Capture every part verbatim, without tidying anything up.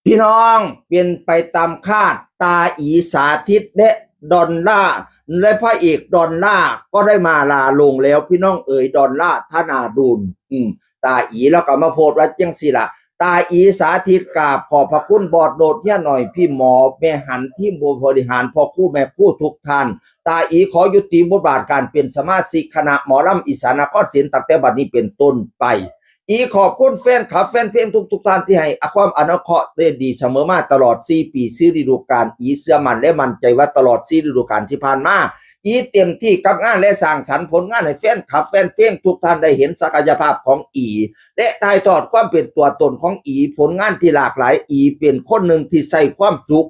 พี่น้อง เป็นไปตามคาด ตาอีสาธิตและดอลล่าร์ และพระเอกดอลล่าร์ก็ได้มาลาลงแล้ว พี่น้องเอ๋ย ดอลล่าร์ธนาดุล อืม ตาอีแล้วก็มาโพสต์ว่าจังสิละ ตาอีสาธิตกราบขอบพระคุณบอสโนด เฮียหน่อย พี่หมอ แม่หัน ทีมบริหาร พ่อครูแม่ครูทุกท่าน ตาอีขอยุติบทบาทการเป็นสมาชิกคณะหมอลำอีสานนครศิลป์ตั้งแต่บัดนี้เป็นต้นไป อีขอบคุณแฟนคลับแฟนเพลงทุกๆท่านที่ให้ความอนุเคราะห์ได้ดีเสมอมาตลอดสี่ปี สี่ฤดูกาล อีเชื่อมั่นและมั่นใจว่าตลอดสี่ฤดูกาลที่ผ่านมา อีเต็มที่กับงานและสร้างสรรค์ผลงานให้แฟนคลับแฟนเพลงทุกท่านได้เห็นศักยภาพของอี และถ่ายทอดความเป็นตัวตนของอี ผลงานที่หลากหลาย อีเป็นคนหนึ่งที่ใส่ความสุข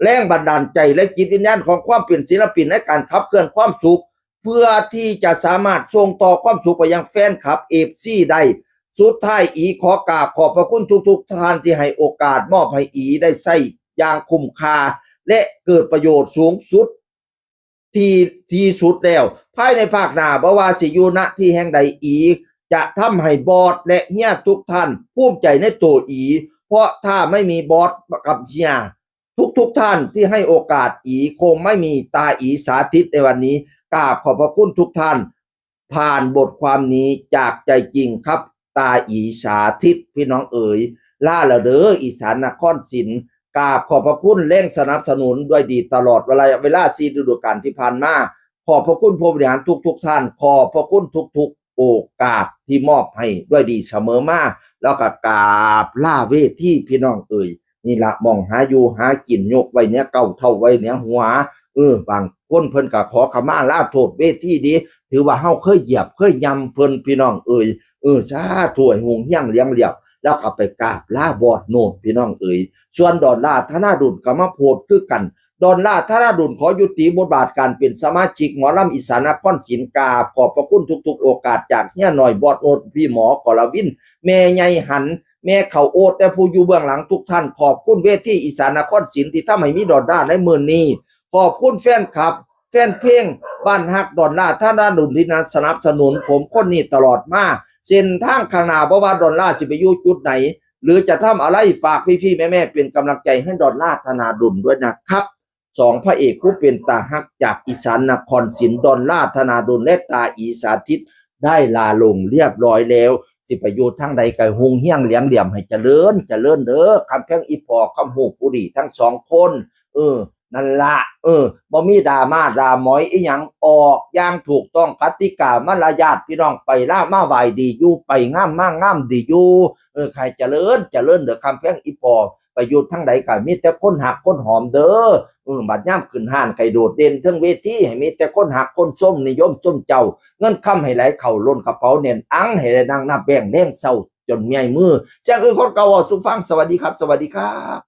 แรงบันดาลใจและจิตวิญญาณของความเป็นศิลปินในการขับเคลื่อนความสุข เพื่อที่จะสามารถส่งต่อความสุขไปยังแฟนคลับ เอฟซี ได้ สุดท้ายอีขอกราบขอบพระคุณทุกๆท่านที่ให้โอกาสมอบให้อีได้ใช้อย่างคุ้มค่า และเกิดประโยชน์สูงสุดที่ที่สุดแล้ว ภายในภาคหน้า บ่ว่าสิอยู่ณที่แห่งใดอีจะทำให้บอสและเฮียทุกท่านภูมิใจในตัวอี เพราะถ้าไม่มีบอสกับเฮีย ทุกๆท่านที่ให้โอกาสอีคงไม่มีตาอีสาธิตในวันนี้ กราบขอบพระคุณทุกท่าน ผ่านบทความนี้จากใจจริงครับ ตาอีสาธิต พี่น้องเอ๋ย ลาแล้วเด้อ อีสานนครศิลป์ กราบขอบพระคุณแรงสนับสนุนด้วยดีตลอดเวลา เวลาสี่ฤดูกาลที่ผ่านมา ขอบพระคุณผู้บริหารทุกๆท่าน ขอบพระคุณทุกๆโอกาสที่มอบให้ด้วยดีเสมอมา แล้วก็กราบลาเวที พี่น้องเอ๋ย นี่ละหม่องหาอยู่หากิน ยกไว้เหนือเก้า เฒ่าไว้เหนือหัว เออ บางคนเพิ่นก็ขอขมาลาโทษเวทีเด้ ถือว่าเฮาเคยเหยียบเคยย่ำเพิ่น พี่น้องเอ๋ย เออ สาธุ ให้ฮุงเฮียงเหลืองเหลียบ แล้วก็ไปกราบลาบอสโนด พี่น้องเอ๋ย ส่วนดอลล่าร์ธนาดุลก็มาโพสต์คือกัน ดอลล่าร์ธนาดุลขอยุติบทบาทการเป็นสมาชิกหมอลำอีสานนครศิลป์ กราบขอบพระคุณทุกๆโอกาสจากเฮียหน่อย บอสโนด พี่หมอ กรวิน แม่ใหญ่หัน แม่เขาโอ๊ต และผู้อยู่เบื้องหลังทุกท่าน ขอบคุณเวทีอีสานนครศิลป์ที่ทำให้มีดอลล่าร์ในมื้อนี้ ขอบคุณแฟนคลับ แฟนเพลงบ้านฮักดอลล่าร์ธนาดุลที่นั้นสนับสนุนผมคนนี้ตลอดมา เส้นทางข้างหน้า บ่ว่าดอลล่าร์สิไปอยู่จุดไหน หรือจะทำอะไร ฝากพี่ๆแม่ๆเป็นกำลังใจให้ดอลล่าร์ธนาดุลด้วยนะครับ สองพระเอกผู้เป็นตาฮักจากอีสานนครศิลป์ ดอลล่าร์ธนาดุลและตาอีสาธิต ได้ลาลงเรียบร้อยแล้ว สิไปอยู่ทางใดก็ฮุงเฮียงเหลียงเหลี่ยมให้เจริญเจริญเด้อ คำแพงอีพอ คำฮูกผู้ดีทั้งสองคน เออ นั่นละ เออ บ่มีดราม่าดราหมอยอีหยัง ออกอย่างถูกต้องกติกามารยาท พี่น้องไปลามาไหว้ดีอยู่ ไปงามมางามดีอยู่ เออ ใครเจริญเจริญเด้อ คำแพงอีพอ ไปอยู่ทางใดก็มีแต่คนฮักคนหอมเด้อ เออ บัดยามขึ้นฮ้านไก่โดดเด่นเทิงเวที ให้มีแต่คนฮักคนชมนิยมชมเจ้า เงินคำให้ไหลเข้าล้นกระเป๋าแน่นอัง ให้ได้นั่งนับแบงค์แลงเช้าจนเมื่อยมือ เสียงอื่นคนเก่าเว้าสู่ฟัง สวัสดีครับ สวัสดีครับ